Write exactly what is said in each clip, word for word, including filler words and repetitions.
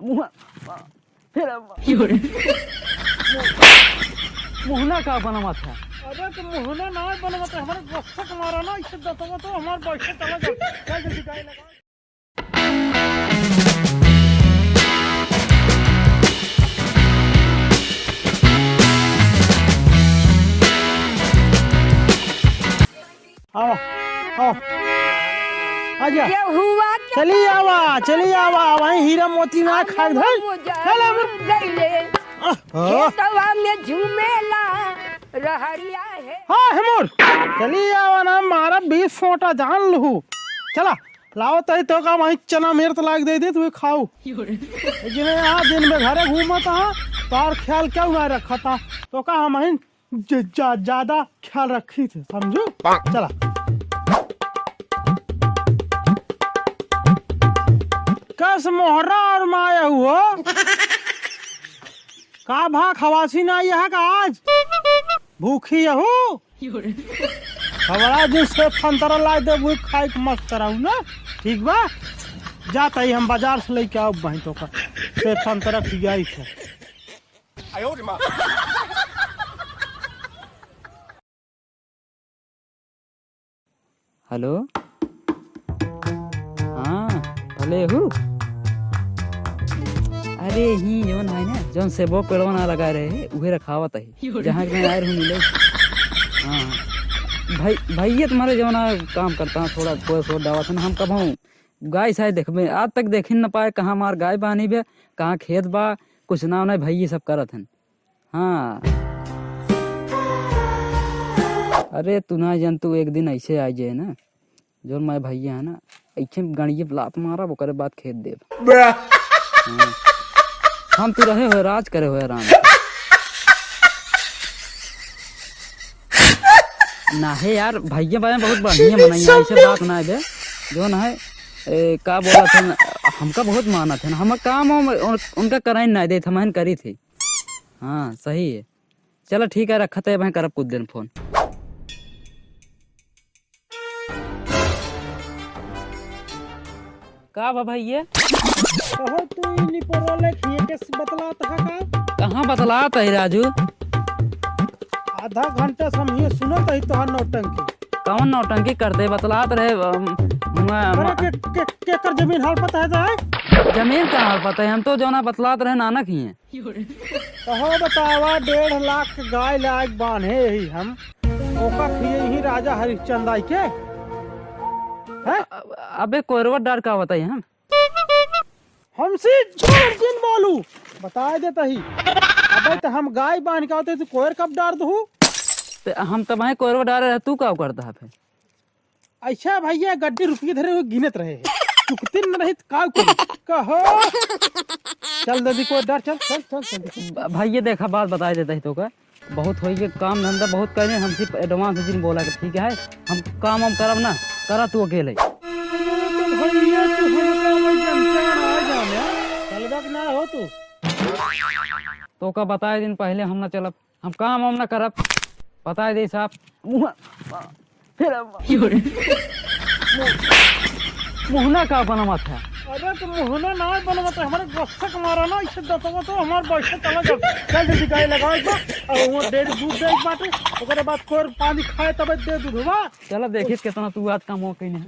मुँह, फिर अब मुँह ना का बनवत है? अरे तो मुँह ना ना बनवत है, हमारे बस्सा के मारा ना, इसे दतवा तो हमार बैठे चला जा, चल जल्दी गाय लगा। आओ, आओ। आजा। चली आवा, चली आवा, वहीं हीरा मोती ना खाए भाई। चल अब। गईले। आह। खेतवा में झूमेला रहरिया है। हाँ, हेमूर। चली आवा ना, मारा बीस सोटा जान लहू। चला, लाओ तही तो का वहीं चना मेर त लाग दे दे, तू खाओ। लेकिन यहाँ दिन में घरे घूमत हा, तोहार ख्याल क्यों ना रखत हा? तो का हम ही ज-, जा-, ज्यादा ख्याल रखी थे, समझू? चला। कस मोहरा और माया हुआ। का भा खवासी ना यह का आज? भूखी यहू? खबरा दिन से फंतरा ला दे, वो खाई के मस्त रहू ना। ठीक बा? जात ही हम बाजार से लेके आओ बहिन तो का। से फंतरा खियाई थे। हेलो, हाँ, भले हू? अरे, ही जौन है ना, जौन सेबो पेड़वा ना लगा रहे, उहे रखावत है, जहाँ के मैं आए रहूँ मिले। हाँ, भाई, भैया तुम्हारे जौन है, काम करता है, थोड़ा कोई सो डावत है ना, हम कब हूँ गाय साय देखबे, आज तक देखिन न पाए, कहाँ हमार गाय बानी बे, कहाँ खेत बा, कुछ ना नहीं, भैया सब करत हन। हाँ। अरे तू ना जान, तू एक दिन ऐसे आ जाए ना, जौन मैं भैया है ना, ऐसे गणिये लात मारब, ओकरे बाद खेत देब। हाँ। हम तू रहे हुए राज करे हुए आराम से। ना है यार, भैया भाई बहुत बढ़िया मनई है, ऐसे बात ना है बे। जौन है, ए, का बोला थे, हमका बहुत मानत है, हम काम हम उन-, उनका कराई ना देत, हम करी थे। हाँ, सही है। चला ठीक है, रखत है, मैं करब कुछ दिन फोन। का बा भैया? कहो तू ई निपोरो लेखिए के बतलात है का? कहाँ बतलात है राजू? आधा घंटा से हम ये सुनत है तोहार नौटंकी। कौन नौटंकी करते बतलात रहे, अम, हुआ, अरे म- के, के, के कर जमीन हड़पत है जाए? जमीन का हड़पत है? हम तो जौना बतलात रहे नानक ही हैं। कहो बतावा, डेढ़ लाख के गाय लायक बान्हे ही हम, ओका खिए ही राजा हरिश्चंद आई के, हैं? अ-, अबे कोरवा डार का बताई हम? हमसे झूठ जिन बोलू, बताए देता ही। अबे तो हम गाय बांध के आते, तू कोयर कब डार दहू? ते हम तब हैं कोरवा डारे रहे, तू का करता है फिर? अच्छा भैया, गड्डी रुपये धरे हुए गिनत रहे हैं। चुकती न रही तो का करी? कहो। चल जल्दी कोयर डार, चल, चल, चल, जल्दी, चल। ब-, भैया देखा, बात बताए देता ही तो का। बहुत होई के काम धंधा बहुत कइले, हमसे advance दिन बोला के, ठीक है? हम काम वाम करब ना, करा तू अकेले। अरे तो भैया, तू हमका वो जनता ना जाने, चलबा के ना हो तू। तो का बताए दिन पहले हम ना चलब, हम काम वाम ना करब, बताए दे साहब। मुँह, फिर अब मुँह, मुँहना का बनवत है? अरे तो मुँहना ना बनवत है, हमारे गुस्सा के मारा ना, इसे दतवा तो हमार बैठे चला जा। चल जल्दी गाय लगा एक बार, और वो डेढ़ दूध दे एक बाटे, ओकरे बाद कोर पानी खाए तब दे दूध हुआ। चला देखिस कितना तू आज कमो कइने।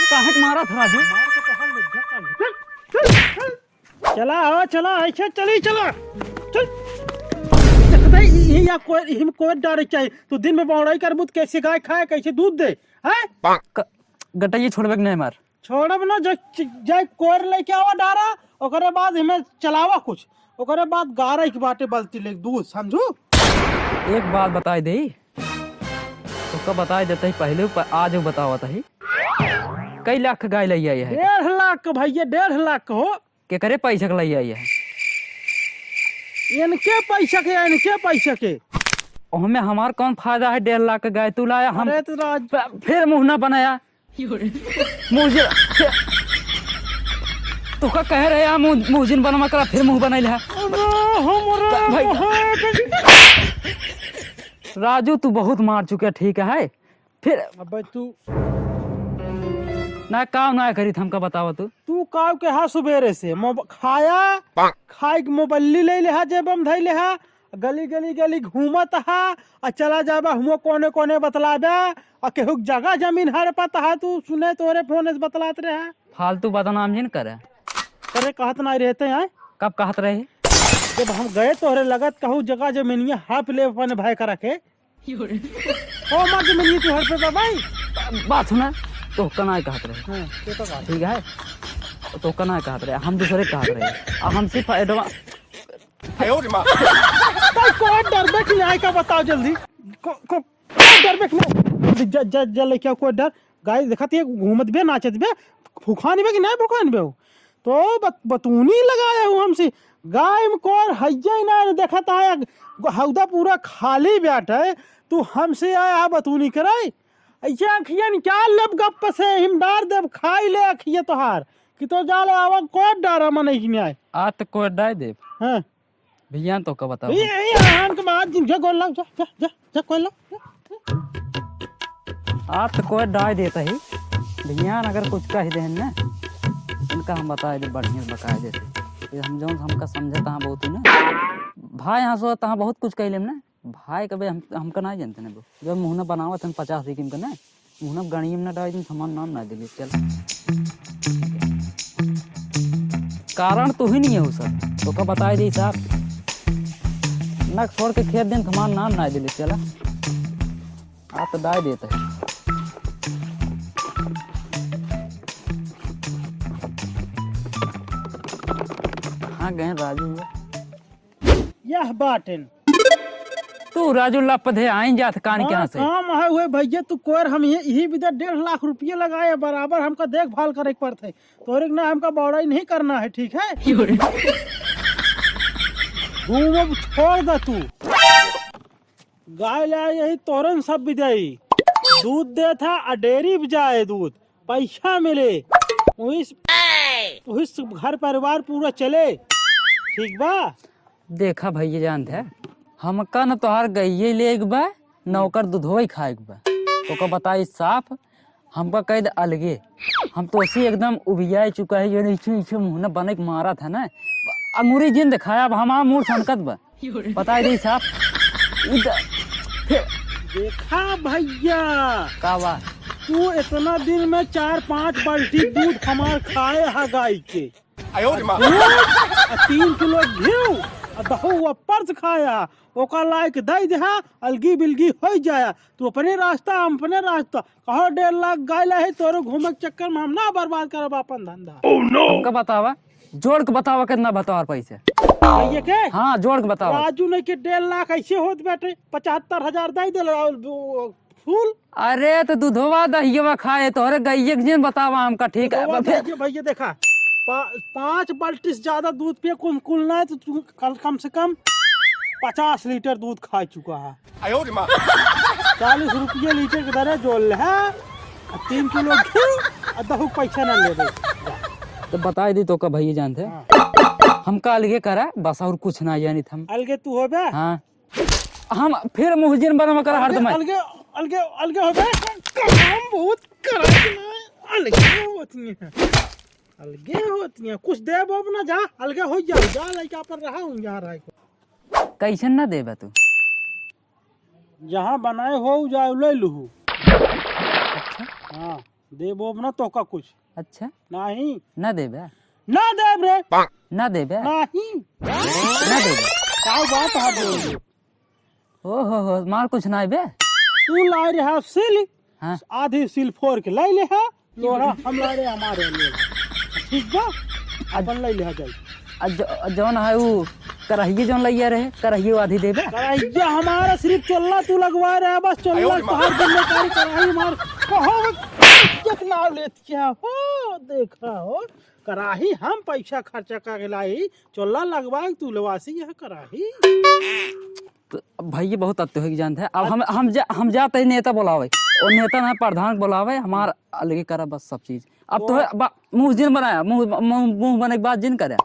काहे के मारा था राजू? मार के तो हाल लग गया, चल, चल, चल। चला हो, चला, ऐसे चली, चला। चल। देखते ही, ही या कोई, हिम कोई डर चाहिए। तू दिन में बौड़ाई करबू तो कैसे गाय खाए, कैसे दूध दे, हैं? क-, गटैया छोड़बे के नहीं मार। छोड़ब ना, जो च-, जाए कोर लेके आवा डारा, ओकरे बाद हमें चलावा कुछ, ओकरे बाद गारा एक बाटे बाल्टी ले दूध, समझू? एक बात बताई दे, तो का बताई देते ही पहले, पर आज वो बतावत ही, कई लाख गाय ले आई है? डेढ़ लाख भैया, डेढ़ लाख हो। केकरे पैसा के लइया है? इनके पैसा के, इनके पैसा के। ओहमे हमार कौन फायदा है? डेढ़ लाख के गाय तू लाया, हम अरे तो राज- फ-, फिर मुँह ना बनाया। मुँह जि-, फिर, तू का कह रहे हैं मुँह, मुँह जिन बनवा करा, फिर मुँह बनाई लिहा। अरे हमरा भाई। राजू तू बहुत मार चुके, ठीक है? फिर अबे तू ना, काव ना करी, हमका बतावा तू। तू काव के हा सुबेरे से मोब-, खाया, खाई के मोबल्ली ले लेहा, जेब में धई लेहा, गली गली गली घूमत हा, आ चला जाबा हुआ कोने कोने बतलाबा, आ केहू के जगह जमीन हड़पत हा, तू सुने तोरे फोन से बतलात रहे। फालतू बदनाम जिन करे। अरे कहत ना रहते हैं। कब कहत रहे? जब हम गए तोहरे लगत कहू जगह जमीनिया हाफ ले अपन भाई करा के। ओ मर्द, मिली तू हर पे बा भाई। बात सुना, तोहका ना कहत रहे। हाँ, ये तो बात। ठीक है, तोहका ना कहत रहे, हम दूसरे कहत रहे। आ हम सिर्फ एडवा- आयो रे माँ। भाई, कोई डरबे कि नहीं का बताओ जल्दी। को, को, कोई डरबे कि नहीं? ज, ज, ज, ज, लइका कोई डर। गाय देखत ये घूमत बे, नाचत बे, फुखान बे कि नहीं फुखान बे हो? तो बत-, बतूनी लगाए हो हमसे। गाय में कोर हइये ना रे, देखत आया, हौदा पूरा खाली बैठ है, तू हमसे आया है बतूनी करे। ऐसे अखिया निकाल लेब गप से, हम डार देब, खाई ले अखिया तोहार, कि तो जा ले आवा, कोई डारा मन नहीं आए। आ तो कोई डाय देब। हाँ। भैया तो का बताओ। ए, ए, आन के बाद जा गोल लाओ, जा, जा, जा, जा गोल लाओ, जा। आ तो कोई डाय देता ही। भैया अगर कुछ कह देहन ना, इनका हम बताए दे, बढ़िया से बताए देते। ये हम जौन हमका समझे तहाँ बहुत ही ना। भाई यहाँ सो तहाँ बहुत कुछ कह लेम ना। भाई कबे हम, हमका ना जानते ना बो। जब मुहना बनावत हन पचास रुपये का ना, मुहना गणियम ना डाल दिन सामान नाम ना दिले चल। कारण तू ही नहीं हो सर, तो का बताए दे साहब। ना छोड़ के खेत दिन सामान नाम ना दिले चला। आ तो डाय देता है। हाँ गए राजू हुआ। यह बाटेन। तू राजू लप दे आइन जात कान के हाँ, यहाँ से। काम है हुए भैया, तू कोर हम ये, यही विदा डेढ़ लाख रुपये लगाए बराबर हमका देखभाल करे के पड़त है। तोरे के ना हमका बौड़ाई नहीं करना है, ठीक है? घूम अब छोड़ दे तू। गाय लाए यही तोरन सब विदाई। दूध देत है आ डेयरी पे जाए दूध। पैसा मिले, वही से, वही से घर परिवार पूरा चले। ठीक बा? देखा भैया जानत है, हमका न तोहार गइये लेग बा, न ओकर दुधवई खाएक बा। तोका बताई साफ, हमका कह दे अलगे। हम तो उसी एकदम उबियाए चुका है, जो इचू इचू मुंह न बने के मारत है ना। अंगूरी जिन दिखाया, अब हमारा मुंह सनकत बा। बताई दे साहब। ई त-, फिर देखा भैया, का बा? तू इतना दिन में चार पाँच बाल्टी दूध हमार खाए हा गाय के। आयो रे माँ। दूध आ तीन किलो घी आ दहू ऊपर से खाया, ओका लायक दई देहा, अलगी बिलगी होई जाया। तू अपने रास्ता, हम अपने रास्ता। कहो डेढ़ लाख गाय ला है, तोरो घूमे के चक्कर में हम ना बर्बाद करब अपन धंधा। हमका बतावा, जोड़ के बतावा कितना बा तोहार पैसे। भैया के? हाँ, जोड़ के बतावा। राजू ने के डेढ़ लाख ऐसे होत बैठे, पचहत्तर हजार दे देल और दू-, फूल। अरे तो दूधवा दहियवा खाए तोहरे गइये के जिन बतावा हमका, ठीक है? दूधवा फिर दहिये भैया देखा, पा-, पाँच बाल्टी से ज्यादा दूध पिए कुल, कुल ना है तो तू कल कम से कम पचास लीटर दूध खा चुका है। आयो रे माँ। चालीस रुपये लीटर के दरे जोड़ ले है, आ तीन किलो घी, आ दहू पैसा ना लेबे। तो बताई दी तोका भैया जानत है। हाँ। हमका अलगे करा, बस और कुछ ना जानित हम। अलगे तू होबे? हाँ। हम फिर मुहजिन बनवा कर हर अलगे, दमाई। अलगे, अलगे, अलगे होबे। काम बहुत करा के ना, अलगे होती है। अलगे होती है। कुछ देब ओब ना जा, अलगे हो जा, जा लइका पर रहा हूँ, यहाँ रहा है। कैसन ना देबा तू? जहाँ बनाए हो, उ जाए ले लूहू। अच्छा। हाँ, देब ओब ना तोका कुछ। अच्छा। नहीं। ना देबे? ना देब रे। ना देबे? नहीं। ना देबे? का बात है बोल दे। ओ हो हो, मार कुछ ना आइबे? तू ला रहा सिल, हाँ। आधी सिल फोड़ के लाई ले हा, लोढ़ा हम ला रहे हमारे ले हा। ठीक बा? अपन लाई ले हा जाई। आ ज-, जौन है उ करहिए जौन लइया रहे, करहिए आधी देबे? करहिया हमारा सिर्फ चोल्ला तू लगवा रहा, बस चोल्ला आयो रे माँ। तोहार जिम्मेदारी कराही मार। कहो कितना लेती है हो, देखा हो, कराही हम पैसा खर्चा करके लाई, चोल्ला लगवा के तू लवासी यह कराही। तो भैया बहुत अत्ते हो गई जानत है। अब हम, हम जा, हम जाते ही नेता बुलावे, और नेता ना प्रधान बुलावे, हमार अलगे करा बस सब चीज। अब तो तो है, बा-, मुंह जिन बनाया, मुंह, मुंह, मुंह बने के बाद जिन करे।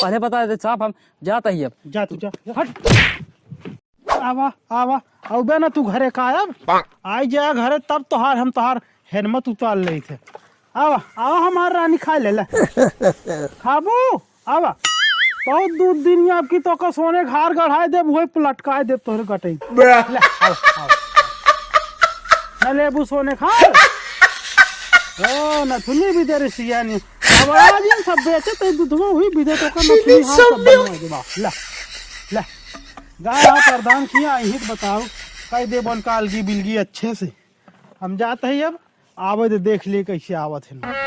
पहले बता देते साहब, हम जाते ही अब। जा तू जा, जा। हट। आवा, आवा, अउबे ना तू घरे का आयब? आई जा घरे तब तोहार, हम तोहार हेलमेट उतार लेइत है। आवा, आवा हमार रानी, खाइ ले, ले। खाबू? आवा। बहुत दूध दिन में आपकी तो का सोने के हार गढ़ाइ देब, वही पलटकाइ देब तोहरे गटई। ले, आवा, आवा। न लेबू सोने खा। ओ, नथुनी भी दे रही सियानी। अब आज इन सब बेचे तो दूधवा हुई भी दे तो का नथुनी हाथ सब बनवा देबा। ले, ले। गाय प्रधान किया, यही तो बताओ। कह दे बन कालगी बिलगी अच्छे से। हम जात ही अब, आवे दे, देख ले कैसे आवत है।